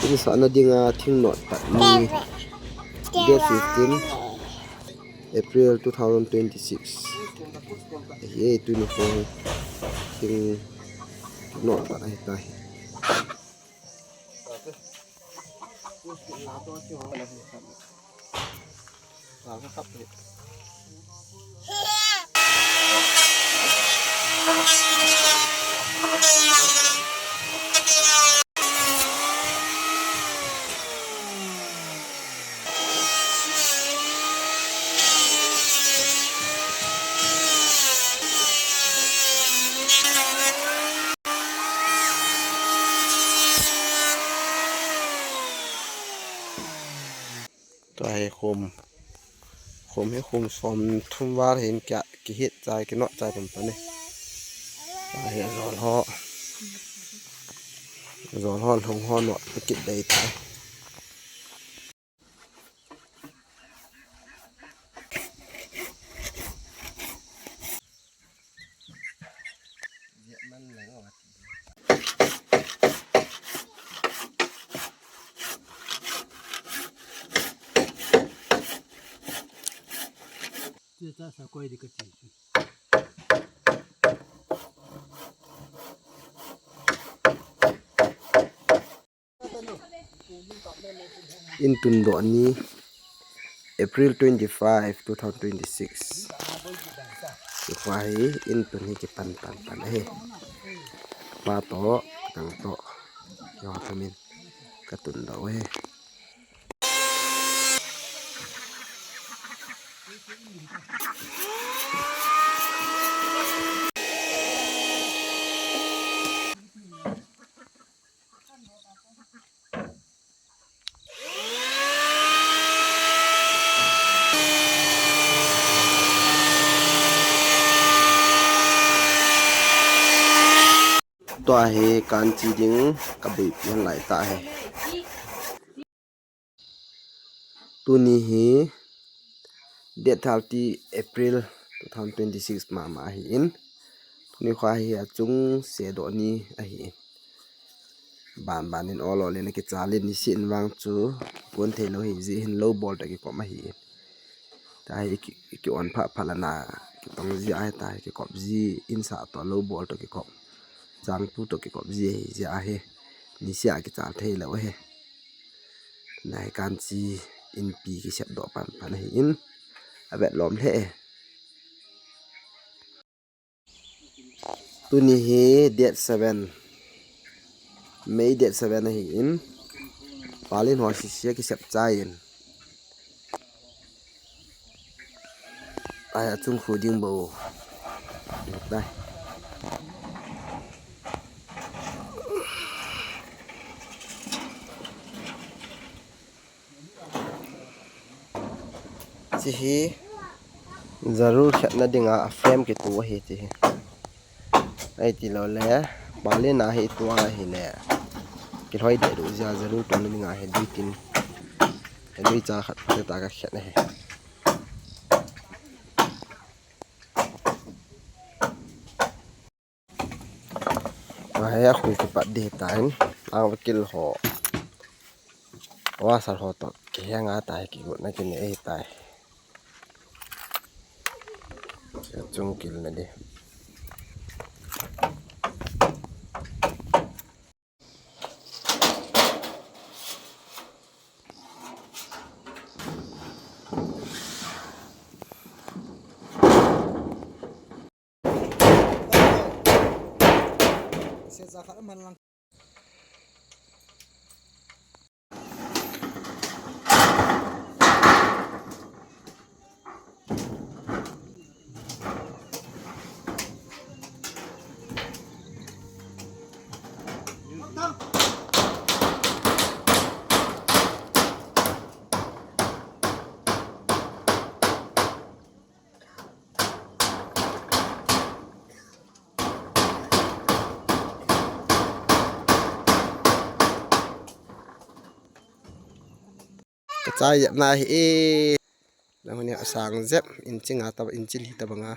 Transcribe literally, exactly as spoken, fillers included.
Insahna dinga thing not pat ni, date fifteen April two thousand twenty-six. Ye tuni kho thing not pat ahi tai. Tua hi khom, khom hi khom som thum val hin kia kihet chai, kinot chai pum pani. Tua hi jol ho, jol ho, lhung ho not kit dei tai. In tun doh ni, April twenty-five, two thousand twenty-six. Kikho hi in tun hi kipan pan pan ahi. Pa toh, tang toh, yo thamin ka tun doh ahi. Tua hi kanchi ding ka buipi han lai ta hi. Tuni hi date thirty April two thousand twenty-six mama ahi in. Tuni kho hi achung se doh ni ahi in. Ban ban in ol ol in akichal in, nisin vang chu kon thei lou hi jeh hin lou bol toh kikop ahi in. Tua hi ki, ki on pha pha lana kitong ji ahi tai, kikop ji in sa toh lou bol toh kikop. Chang pu toh kikop ji ahi jeh ahi. Nisia kichal thei lou ahi. Nai kanchi inpi kisep doh pan pan ahi in. Avet lom lheh e. Tuni hi date seven. May date seven ahi in. Palin ho sisia kisep chai in. Ai, achung khu ding bou. Dai. Chi hi jarul khetna dinga a frame kitu ahi chi hi. Ai ti lou le, palin a hi tua hi le. Kilhoi deh du jia jarul tuna dinga hi dui tin. Hi dui cha khat te ta ka khet na hi. Tua hi a khu kipat di tai, ang va kil ho. Wa sal ho toh, kiheng a tai, kigotna kinei tai. Chung kil na di. Ka chai jep na hi e. Nang huni asang jep, inch nga taba, inch li taba nga.